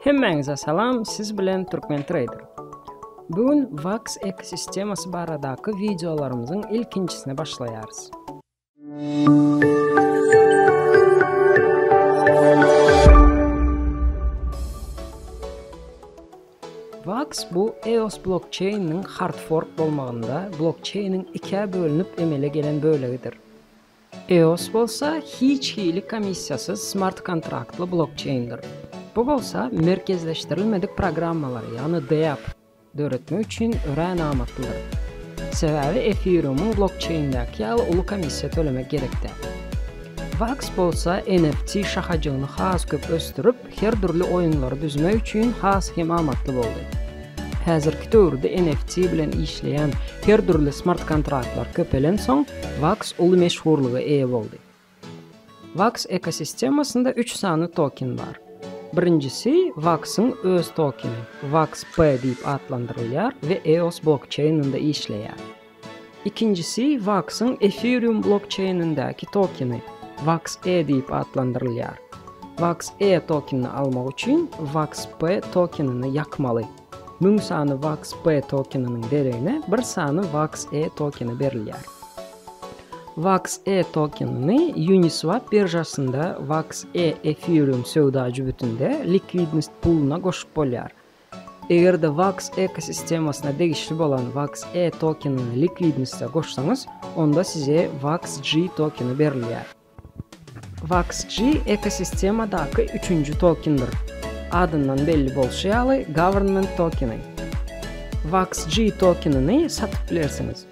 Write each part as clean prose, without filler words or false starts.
Hemmäňize salam, siz bilen Türkmen Trader. Bu gün WAX ekosistemasy baradaky wideolarymyzyň ilkinjisine başlaýarys. WAX bu EOS blokçeýniniň hard fork bolmagynda blokçeýniň ikä bölünip emele gelen bölegidir. EOS bolsa hiç hili komissiýasyz smart kontraktly blokçeýndir. Bu bolsa merkezleşdirilmedik programmalary, ýagny DApp, döretmek üçin örän amatlydyr. Sebäbi Ethereum-yň blokçeýndäki ýaly uly komissiýa tölemek gerek däl. Wax bolsa NFT şahajygyny has köp ösdürip, her dürli oýunlary düzmek üçin has hem amatly boldy. Häzirki döwürde NFT bilen işleýän her dürli smart kontraktlar köpelensoň, Wax uly meşhurlyga eýe boldy. Wax ekosistemasynda üç sany token bar. Birinjisi Wax-yň öz tokeni, WAXP diýip atlandyrylýar we EOS blokçeýninde işleýär. Ikinjisi WAX-yň Ethereum blokçeýnindäki tokeni, WAXE diýip atlandyrylýar. WAXE tokenini almak üçin WAXP tokenini ýakmaly. 1000 sany WAXP tokeniniň deregine bir sany WAXE tokeni berilýär. WAXE tokenini Uniswap biržasynda WAXE Ethereum söwda jübütinde likwidnost puluna goşup bolýar. Eger-de WAX ekosistemasyna degişli bolan WAXE tokenini likwidnosta goşsaňyz, onda size WAXG tokeni berilýär. WAXG ekosistemadaky üçünji tokendir. Adyndan belli bolşy ýaly, government tokeni. WAXG tokenini satyp bilersiňiz.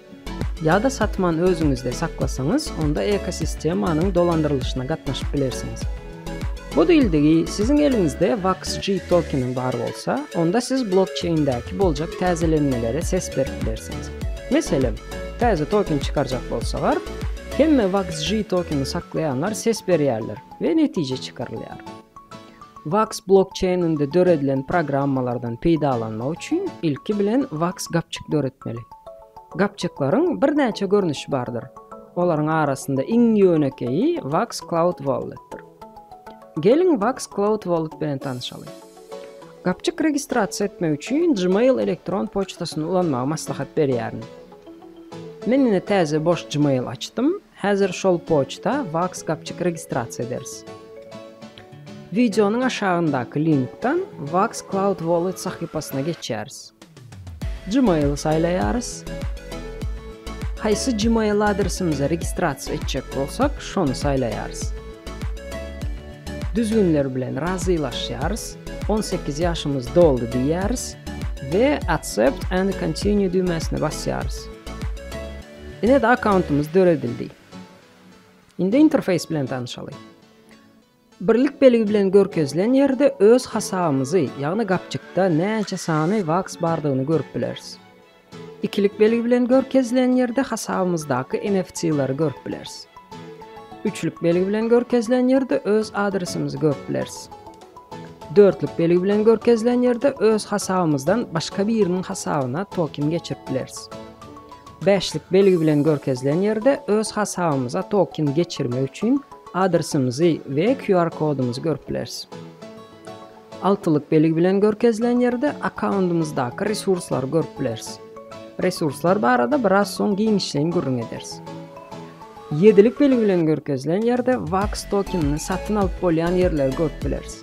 Ýa-da satman özüňizde saklasaňyz, onda ekosistemanyň dolandyrylyşyna gatnaşyp bilersiňiz. Bu diýildigi, siziň eliňizde WAXG tokeni bar bolsa, onda siz blokçeýndäki boljak täzelenmelere ses berip bilersiňiz. Meselem, täze token çykarjak bolsalar, hemme WAXG tokenini saklaýanlar ses berýärler we netije çykarylýar. Wax blokçeýninde döredilen programmalardan peýdalanmak üçin ilki bilen Wax gapjyk döretmeli. Gapjyklaryň birnäçe görnüşi bardyr. Olaryň arasynda iň ýönekeýi Wax Cloud Wallet-dir. Geliň Wax Cloud Wallet bilen tanyşalyň. Gapjyk registrasiýa etmek üçin Gmail elektron poçtasyny ulanmagy maslahat berýärin. Men ine täze boş Gmail açdym. Häzir şol poçta Wax gapjyk registrasiýa ederis. Wideonyň aşagyndaky linkden Wax Cloud Wallet sahypasyna geçýäris. Gmail-y saýlaýarys. Haýsy Gmail adresimize registrasiýa etjek bolsak, şony saýlaýarys. Düzgünler bilen razylaşýarys, 18 ýaşymyz doldy diýýäris we Accept and Continue düwmesine basýarys. Ine-de akkauntymyz döredildi. Indi interfeýs bilen tanyşaly. Birlik belgi bilen görkezilen ýerde öz hasabymyzy, ýagny gapjykda näçe sany wax bardygyny görüp bileris. Ikilik belgi bilen görkezilen ýerde hasabymyzdaky NFT-leri görüp bileris. Üçlük belgi bilen görkezilen ýerde öz adresimizi görüp bileris. Dörtlük belgi bilen görkezilen ýerde öz hasabymyzdan başga biriniň hasabyna token geçirip bileris. Bäşlik belgi bilen görkezilen ýerde öz hasabymyza token geçirmek üçin adresimizi we QR kodumyzy görüp bileris. Altylyk belgi bilen görkezilen ýerde akkauntymyzdaky resurslary görüp bileris. Resurslar barada biraz soň giňişleýin gürrüň ederis. Ýedilik belgi bilen görkezilen ýerde WAX tokenini satyn alyp bolýan ýerleri görüp bileris.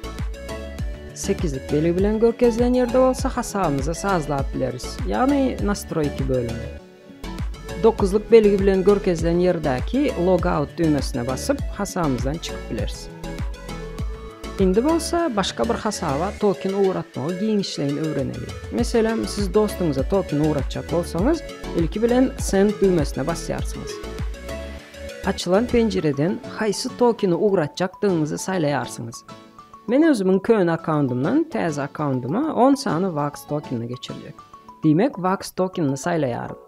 Sekizlik belgi bilen görkezilen ýerde bolsa hasabymyzy sazlap bileris, ýagny nastroýki bölümi. Dokuzlyk belgi bilen görkezilen ýerdäki Logout düwmesine basyp, hasabymyzdan çykyp bileris. Indi bolsa başga bir hasaba token ugratmagy giňişleýin öwreneli. Meselem, siz dostuňyza token ugratjak bolsaňyz, ilki bilen Send düwmesine basýarsyňyz. Açylan penjireden haýsy tokeni ugratjakdygyňyzy saýlaýarsyňyz. Men özümiň köne akkauntymdan täze akkauntyma on sany Wax tokenini geçirjek. Diýmek, Wax tokenini saýlaýaryn.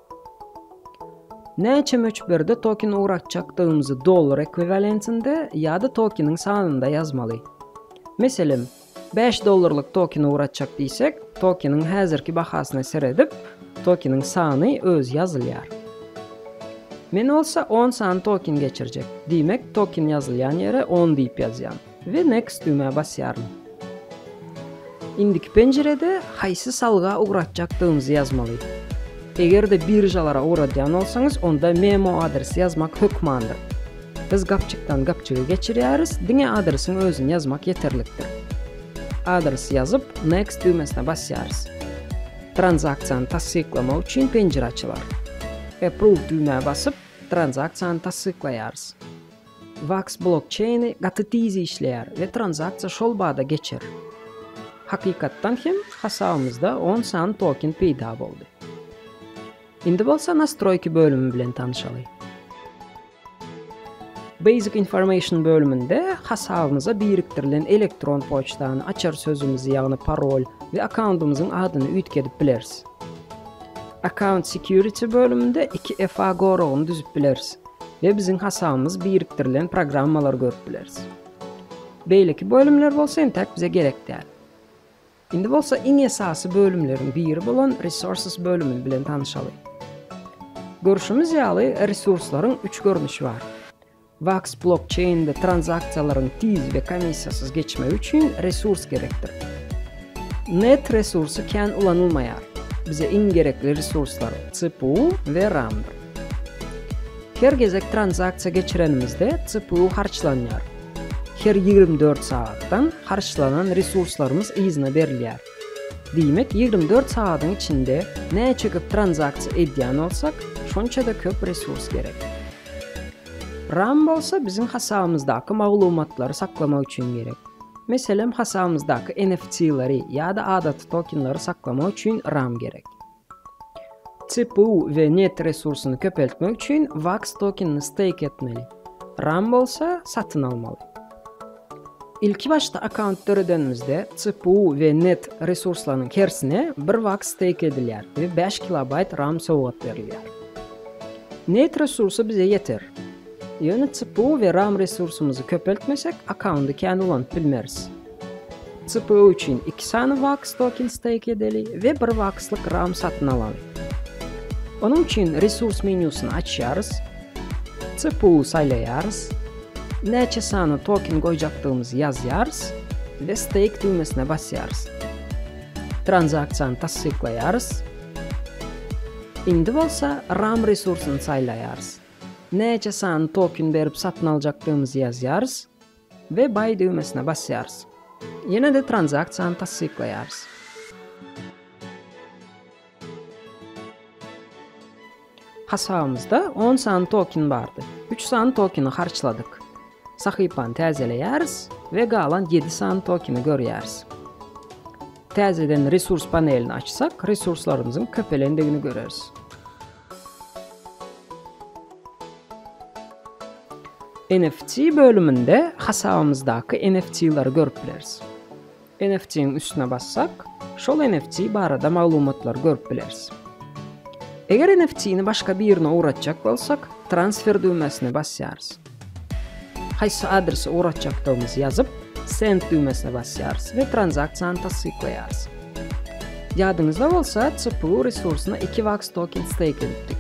Näçe möçberde token ugratjakdygymyzy dollar ekwiwalentinde ýa-da tokeniň sanynda ýazmaly. Meselem, 5 dollarlyk token ugratjak diýsek, tokeniň häzirki bahasyna seredip, tokeniň sany özi ýazylýar. Men bolsa 10 sany token geçirjek. Diýmek, token ýazylýan ýere 10 diýip ýazýan we Next düwmä basýaryn. Indiki penjirede haýsy salga ugratjakdygymyzy ýazmaly. Eger-de biržalara ugradýan bolsaňyz, onda memo adresi ýazmak hökmandyr. Biz gapjykdan gapjyga geçirýäris, diňe adresiň özüni ýazmak ýeterlikdir. Adresi ýazyp, Next düwmesine basýarys. Tranzaksiýany tassyklamak üçin penjire açylar. Approve düwmä basyp, tranzaksiýany tassyklaýarys. Wax blokçeýni gaty tiz işleýär we tranzaksiýa şol bada geçer. Hakykatdan hem hasabymyzda on sany token peýda boldy. Indi bolsa nastroýki bölümi bilen tanyşaly. Basic Information bölüminde hasabymyza birikdirilen elektron poçtany, açar sözümizi ýagny parol we akkauntymyzyň adyny üýtgedip bileris. Account Security bölüminde 2FA goragyny düzüp bileris we biziň hasabymyz birikdirilen programmalary görüp bileris. Beýleki bölümler bolsa entäk bize gerek däl. Indi bolsa iň esasy bölümleriň biri bolan Resources bölümini bilen tanyşaly. Görşümiz ýaly, resurslaryň üç görnüşi bar. Wax blokçeýnde tranzaksiýalaryň tiz we komissiýasyz geçmegi üçin resurs gerekdir. Net resursy kän ulanylmaýar. Bize iň gerekli resurslar CPU we RAM-dyr. Her gezek tranzaksiýa geçirenimizde CPU harçlanýar. Her 24 sagatdan harçlanan resurslarymyz yzyna berilýär. Diýmek, 24 sagadyň içinde näçe köp tranzaksiýa edýän bolsak, şonça-da köp resurs gerek. RAM bolsa biziň hasabymyzdaky maglumatlary saklamak üçin gerek. Meselem, hasabymyzdaky NFT-leri ýa-da adaty tokenleri saklamak üçin RAM gerek. CPU we net resursyny köpeltmek üçin WAX tokenini stake etmeli. RAM bolsa satyn almaly. Ilki başda akkaunt döredenimizde CPU we net resurslarynyň hersine bir WAX stake edilýär we 5 kilobaýt RAM sowgat berilýär. Net resursy bize ýeter. Ýöne CPU we RAM resursymyzy köpeltmesek akkaundy kän ulanyp bilmeris. CPU üçin 2 sany WAX token stake edeli we 1 WAX-lyk RAM satyn alaly. Onuň üçin resurs menýusyny açýarys. CPU saýlaýarys. Näçe sany token goýjakdygymyzy ýazýarys we Stake düwmesine basýarys. Tranzaksiýany tassyklaýarys. Indi bolsa RAM resursyny saýlaýarys. Näçe sany token berip satyn aljakdygymyzy ýazýarys we Buy düwmesine basýarys. Ýene-de tranzaksiýany tassyklaýarys. Hasabymyzda on sany token bardy. Üç sany tokeni harçladyk. Sahypany täzeleýäris we galan ýedi sany tokeni görýäris. Täzeden resurs panelini açsak, resurslarymyzyň köpelendigini göreris. NFT bölüminde hasabymyzdaky NFT-leri görüp bileris. NFT-niň üstüne bassak, şol NFT barada maglumatlary görüp bileris. Eger NFT-ni başga birine ugratjak bolsak, transfer düwmesine basýarys. Haýsy adrese ugratjakdygymyzy ýazyp, Send düwmesine basýarys we tranzaksiýany tassyklaýarys. Ýadyňyzda bolsa, CPU resursyna 2 WAX token stake edipdik.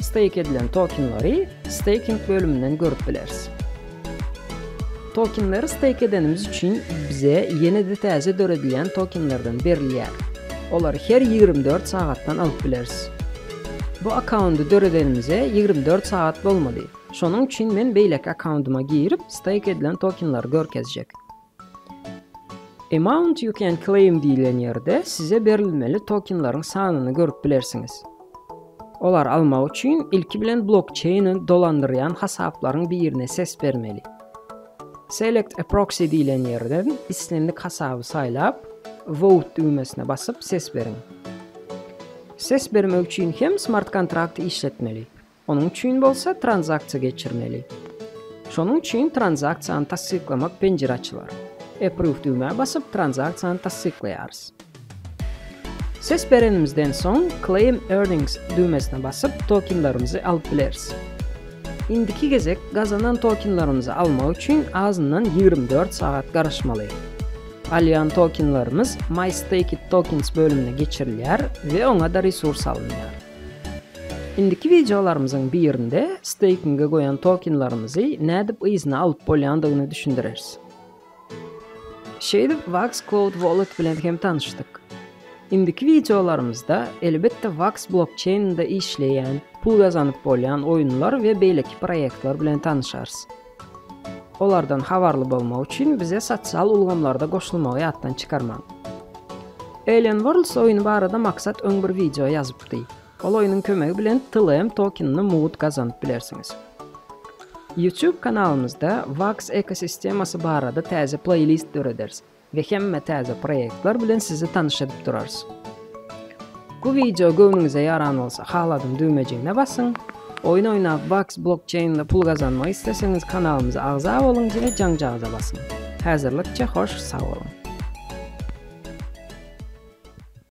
Stake edilen tokenleri Staking bölüminden görüp bileris. Tokenleri stake edenimiz üçin bize ýene-de täze döredilýän tokenlerden berilýär. Olary her 24 sagatdan alyp bileris. Bu akkaundy döredenimize 24 sagat bolmady. Şonuň üçin men beýleki akkaundyma girip stake edilen tokenleri görkezjek. Amount you can claim diýlen ýerde size berilmeli tokenleriň sanyny görüp bilersiňiz. Olary almak üçin ilki bilen blokçeýni dolandyrýan hasaplaryň birine ses bermeli. Select a proxy diýlen ýerden islendik hasaby saýlap, Vote düwmesine basyp ses beriň. Ses bermek üçin hem smart kontrakty işletmeli. Onuň üçin bolsa tranzaksiýa geçirmeli. Şonuň üçin tranzaksiýany tassyklamak penjire açylar. Approve düwmä basyp tranzaksiýany tassyklaýarys. Ses berenimizden soň Claim Earnings düwmesine basyp tokenlerimizi alyp bileris. Indiki gezek gazanan tokenlerimizi almak üçin azyndan 24 sagat garaşmaly. Alýan tokenlerimiz My Staked Tokens bölümine geçirilýär we oňa-da resurs alynýar. Indiki wideolarymyzyň birinde steýkinge goýan tokenlarymyzy nädip yzyna alyp bolýandygyny düşündireris. Şeýdip Wax Cloud Wallet bilen hem tanyşdyk. Indiki wideolarymyzda elbetde Wax blokçeýninde işleýän, pul gazanyp bolýan oýunlar we beýleki proýektler bilen tanyşarys. Olardan habarly bolmak üçin bize sosial ulgamlarda goşulmagy ýatdan çykarmaň. Alien Worlds oýny barada Maksat öň bir wideo ýazypdy. Ol oýnuň kömegi bilen TLM tokenini mugt gazanyp bilersiňiz. YouTube kanalymyzda Wax ekosistemasy barada täze playlist dörederis we hemme täze proýektler bilen sizi tanyş edip durarys. Bu wideo göwnüňize ýaran bolsa haladym düwmejigine basyň. Oýun oýnap Wax blokçeýninde pul gazanmak isleseňiz kanalymyza agza boluň we jaňjagaza basyň. Häzirlikçe hoş sag boluň.